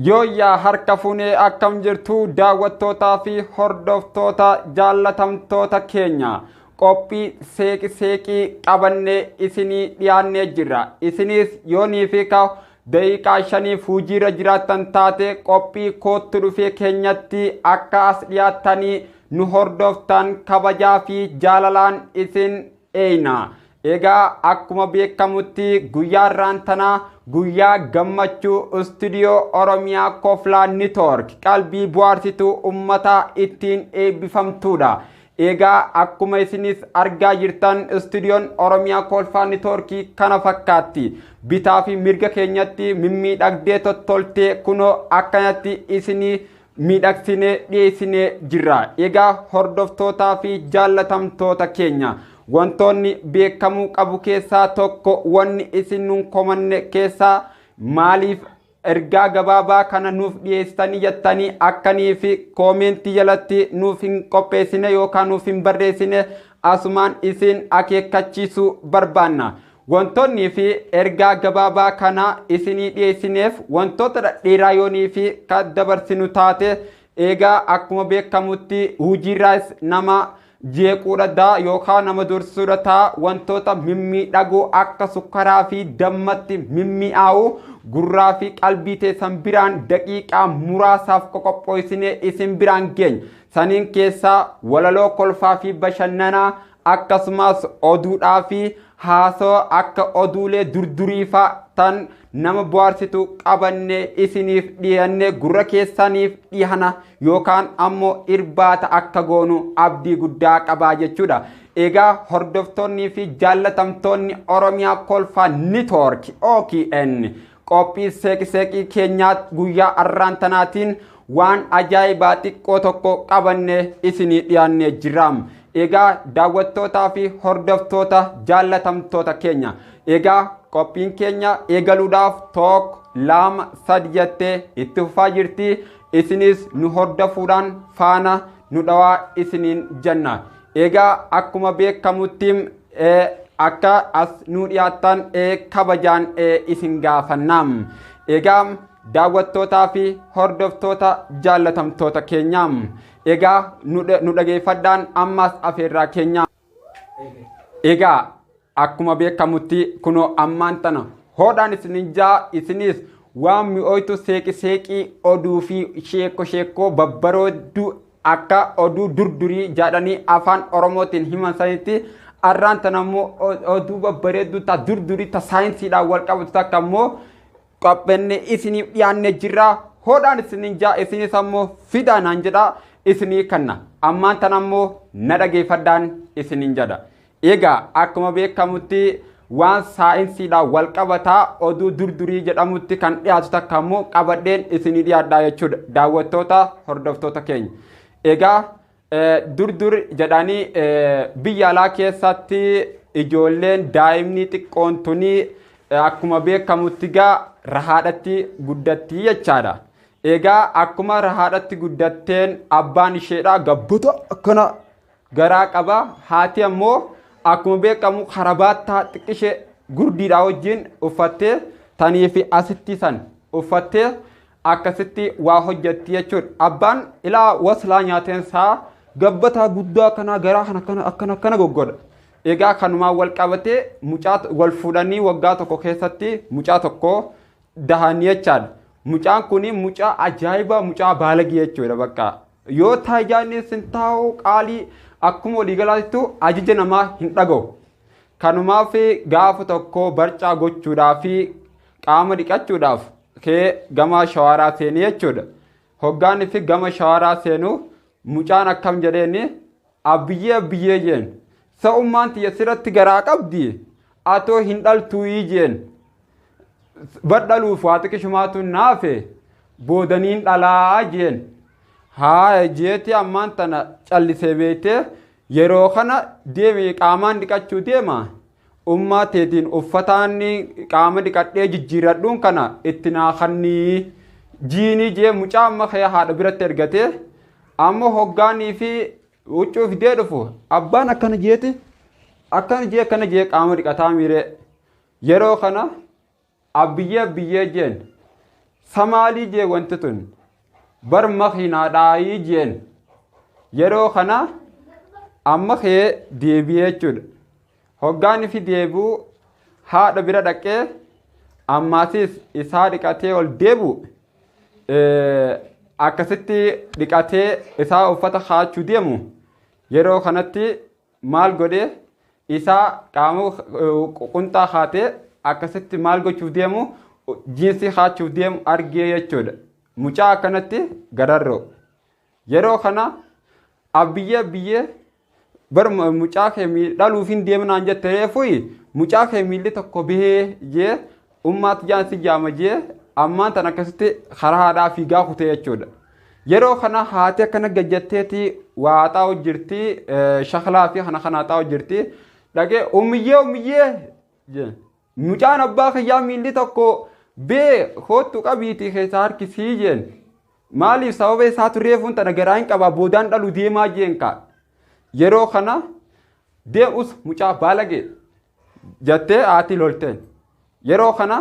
Yooyyaa harka fuunee akkam jirtu daawwattootaa fi hordoftoota jaallatamtoota keenya qophii seeqi seeqii qabannee isinii dhiyaannee jirra. Isinis yoonii fi ka daqiiqaa shaniif hojiirra jiraattan taate qophii koottu dhufee keenyatti akka as dhiyaattanii nu hordoftan kabajaa fi jaalalaan isin eeyna. Egaa akkuma beekamutti guyyaa irraan tanaa guyyaa gammachuu istuudiyoo Oromiyaa Koflaa Network qalbii bohaarsituu uummataa ittiin eebbifamtuudha. Egaa akkuma isinis argaa jirtan istuudiyoon Oromiyaa Kolfaa Network kana fakkaatti. Bitaa fi mirga keenyatti mimmiidhagdee tottoltee kunoo akkanatti isinii miidhagsinee dhiyeessinee jirra. Egaa hordoftootaa fi jaallatamtoota keenya. Wantoonni beekamuu qabu keessaa tokko wanni isin nun komanne keessaa maaliif ergaa gabaabaa kana nuuf dhiyeessitanii jettanii akkanii fi koomentii jalatti nuuf hin qopheessine yookaan nuuf hin barreessine asumaan isin akeekkachiisuu barbaanna. Wantoonni fi ergaa gabaabaa kana isinii dhiyeessineef wantoota dhedheeraa yoonii fi kan dabarsinu taate egaa akkuma beekamutti hojiirraas nama jeequudha daa yookaan nama dursuudha taa wantoota mimmiidhagoo akka sukkaraa fi dammatti mimmi'aawu gurraa fi qalbii teessan biraan daqiiqaa muraasaaf qoqophoisinee isin biraan geenya. Saniin keessaa walaloo kolfaa fi bashannanaa akkasumas oduudhaa fi haasawaa akka oduulee durduriifaa tan nama bohaarsitu qabannee isiniif dhiyanne gurra keessaniif dhihana yookaan ammoo irbaata akka goonu abdii guddaa qabaa jechuudha. Egaa hordoftoonnii fi jaallatamtoonni Oromiyaa Kolfaa Network OKN qophii seeqi seeqii keenyaa guyyaa arraan tanaatiin waan ajaa'ibaa xiqqoo tokko qabannee isinii dhiyaannee jirra. Egaa daawwattootaa fi hordoftoota jaallatamtoota keenya. Egaa qophiin keenya eegaluudhaaf tokko lama sadi jettee itti fufaa jirti. Isinis nu hordofuudhaan faana nu dhawaa isiniin jenna. Egaa akkuma beekamutti akka as nu dhiyaattan kabajaan isin gaafanna. Egaa daawwattootaa fi hordoftoota jaallatamtoota keenya. Egaa nu dhageeffadhaan ammas afeerraa keenya. Egaa akkuma beekamutti kunoo ammaan tana hodhaan isinin jaa isinis waan mi'ooytu seeqi seeqii oduu fi sheekko sheekkoo babbareedduu akka oduu durdurii jedhanii afaan Oromootiin himan sanitti arraan tana immoo oduu babbareedduu ta durdurii ta saayinsiidhaan wal qabatu takka immoo qopheenne isiniif dhiyaanne jirra. Hodhaan isinin jaa isinis ammoo fidaa naan jedha isinii kanna. Ammaan tana ammoo na dhageeffadhaan isinin jedha. Egaa akkuma beekamutti waan saayinsiidhaan wal qabataa oduu durdurii jedhamutti kan dhiyaatu takka ammoo qabadheen isinii dhiyaadhaa jechuudha daawwattoota hordoftoota keenya. Egaa durdur jedhanii biyya alaa keessatti ijoolleen daa'imni xiqqoon tuni akkuma beekamutti gaa rahaadhatti guddatti jechaadha. Egaa akkuma rahaadhatti guddatteen abbaan isheedhaa gabbata akkana garaa qaba. Haati ammoo akkuma beekamu karabaattaa xiqqishee gurdiidhaa wajjin uffattee tanii fi asitti san uffattee akkasitti waa hojjetti jechuudha. Abbaan ilaa waslaa nyaateen isaa gabbataa guddaa kanaa garaa kana akkana akkana akkana goggodha. Egaa kanumaan wal qabatee mucaa wal fuudhanii waggaa tokko keessatti mucaa tokko dahanii jechaadha. Mucaan kun mucaa ajaa'iba mucaa baalagii jechuudha bakka. Yoo taayijaan sin taa'u qaalii akkuma waliigalaattu ajaja namaa hin dhaga'u. Kanumaaf gaafa tokko barcaa gochuudhaa fi qaama dhiqachuudhaaf kee gama shawaaraa seenii jechuudha. Hoggaan fi gama shawaaraa seenu mucaan akkam jedheeni abbiyyee abbiyyee jeen. Sa'ummaan tiyya sirratti garaa qabdi atoo hin dhaltuuyii jeen. Badhaluuf waa xiqishumaatu naafe boodaniin dhalaa jeen. Haa jeeti ammaan tana callisee beektee yeroo kana deeme qaamaan dhiqachuu deema. Ummaa teetiin uffataan qaama dhiqadhee jijjiiradhuun kana itti naa kannii jiinii jee mucaa amma kee haadha biratti ergatee amma hoggaanii fi huccuu fidee dhufu abbaan akkana jeeti akkana jee akkana jee qaama dhiqataa miiree yeroo kana abbiyyee abbiyyee jeen Samaalii jee wanti tun bar makiinaadhaayii jeen. Yeroo kana amma kee deebi'ee jechuudha. Hoggaan fi deebi'u haadha bira dhaqee ammaasis isaa dhiqatee ol deebi'u akkasitti dhiqatee isaa uffata kaachuu deemu. Yeroo kanatti maal godhee isaa qaama qunxaa kaatee akkasitti maal gochuuf deemu, jiinsii kaachuuf deemu argee jechuudha. Mucaa akkanatti gararroo. Yeroo kana abbiyyee abbiyyee bar mucaa kee dhaluuf hin deemnaan jette reefuyi mucaa kee miilli tokko bahee jee ummaatti jaansi jaama jee ammaan tan akkasitti karaa haadhaa fiigaa kutee jechuudha. Yeroo kana haati akkana gajjatteeti waa xaa'u jirti, shaklaa fi kana kana xaa'u jirti. Dhaqee ummiyyee ummiyyee mucaan abbaa kiyyaa miilli tokko bee hoottu qabiitii keessaa harkisii jeen. Maaliif sababa isaatu reefuun tana garaa hin qabaa boodaan dhalu deemaa jeen kaa. Yeroo kana deemus mucaa baalagee jettee haati lolteen. Yeroo kana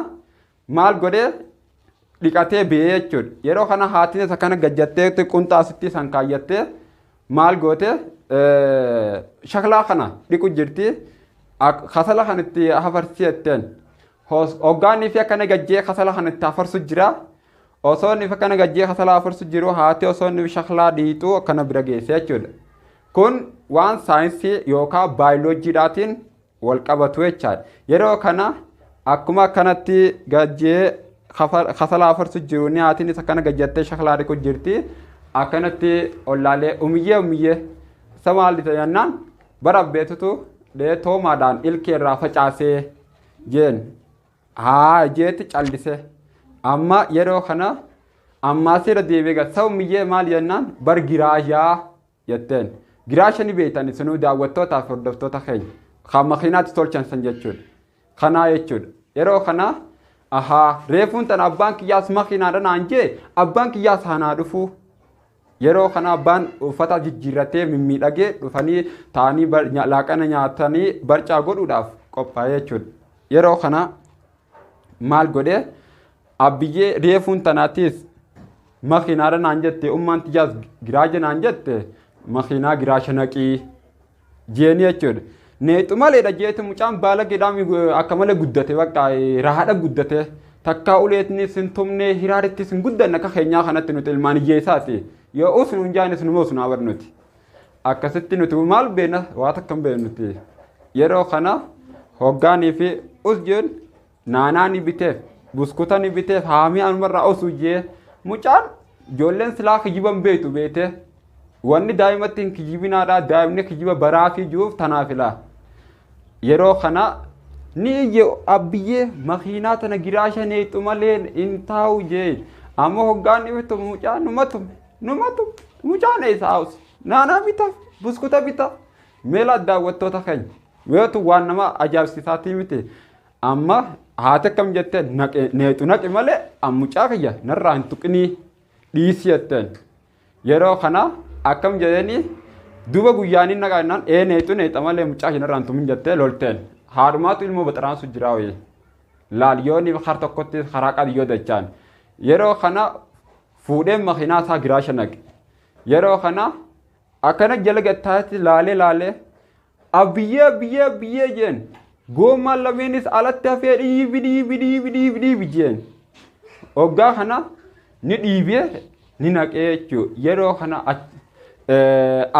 maal godhee dhiqatee ba'ee jechuudha. Yeroo kana haatiin isa kana gajjattee qunxaa asitti san kaayyattee maal goote shaklaa kana dhiqu jirti. Kasala kan itti hafarsi jetteen. Hoggaanii fi akkana gajjee kasala kan itti hafarsu jira. Osoo inni akkana gajjee kasala hafarsu jiru haati osoo inni shaklaa dhiixuu akkana bira geesse jechuudha. Kun waan saayinsii yookaan baayoloojiidhaatiin wal qabatu jechaadha. Yeroo kana akkuma akkanatti gajjee kasala hafarsu jiru ni haatiinis akkana gajjattee shaklaa dhiqu jirti. Akkanatti ollaalee umiyyee umiyyee isa maal jennaan bara abbeetutu toomaadhaan ilkee irraa facaasee jeen. Haa jeetti callise. Amma yeroo kana ammaa seera deebi'ee gad sa umiyyee maal jennaan bar giraashaa jetteen. Giraasha ni beektan isinuu daawwattootaa fi hordoftoota keenya. Kan makiinaatti tolchan san jechuudha. Kanaa jechuudha. Yeroo kana ahaa reefuun tan abbaan kiyyaas makiinaadha naan jee abbaan kiyyaas hanaa dhufuu. Yeroo kana abbaan uffata jijjiirratee mimmiidhagee dhufanii taa'anii laaqana nyaatanii barcaa godhuudhaaf qophaa'ee jechuudha. Yeroo kana maal godhee abbiyyee reefuun tanaatiis makiinaadha naan jette ummaan tiyyaas giraaja naan jette makiinaa giraasha naqii jeeni jechuudha. Neexu maleedha jeeti mucaan baala gedhaam akka malee guddate bakka rahaadha guddate takkaa uleetnis hin tumne hiraarittis hin guddanne akka keenyaa kanatti nuti ilmaan hiyyeessaati. Yoo usnu hin jaanis numa usnaa bar nuti. Akkasitti nuti maal beekna waa takka hin beeknu nuti. Yeroo kana hoggaanii fi us jeen naanaa ni biteef buskuta ni biteef haamii anumarraa osu jee mucaan ijoolleen silaa kijiban beektu beete. Wanni daa'imatti hin kijibinaadha daa'imni kijiba baraa fi jiruuf tanaaf ilaa. Yeroo kana ni iyye abbiyyee makiinaa tana giraasha neexu malee hin taa'u jee. Amma hoggaan dhibbitu mucaa numa tume numa tume mucaan eessa haus naanaa bitaaf buskuta bitaaf meela daawwattoota keenya meetu waan nama ajaa'ibsiisaatii miti. Amma haati akkam jettee neexu naqi malee mucaa kiyya narraa hin tuqinii dhiisi jetteen. Yeroo kana akkam jedhanii duuba guyyaanii naqa jennaan ee neexu neexa malee mucaa kiyya narraa hin tumin jettee lolteen. Haadhumaatu ilmoo baxaraansu jira wayii. Laal yoo inni har tokkotti karaa qabiyyoo dachaan. Yeroo kana fuudhee makiinaa isaa giraasha naqe. Yeroo kana akkana jala gattaatti laalee laalee abbiyyee abbiyyee abbiyyee jeen. Goommaan lameenis alatti hafee dhiibi dhiibi dhiibi dhiibi dhiibi jeen. Hoggaa kana ni dhiibee ni naqee jechuudha. Yeroo kana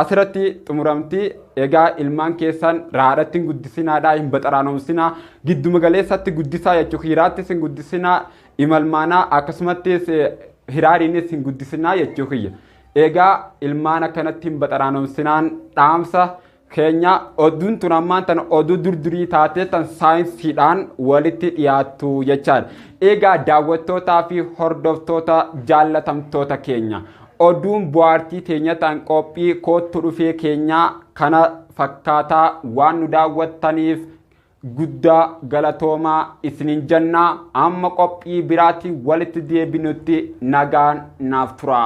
asirratti xumuramti. Egaa ilmaan keessan raadhatti hin guddisinaadhaa hin baxaraanoomsinaa gidduma galeessatti guddisaa jechuudha. Hiraattis hin guddisinaa imalmaanaa akkasumattis hiraariinis hin guddisinaa jechuudha. Egaa ilmaan akkanatti hin baxaraanoomsinaan dhaamsa keenya oduun tun ammaan tan oduu durdurii taatee tan saayinsiidhaan walitti dhiyaattu jechaadha. Egaa daawwattootaa fi hordoftoota jaallatamtoota keenya oduun bohaartii teenya tan qophii koottu dhufee keenyaa kana fakkaataa waan nu daawwattaniif guddaa galatoomaa isiniin jennaa amma qophii biraatiin walitti deebinutti nagaan naaf tura.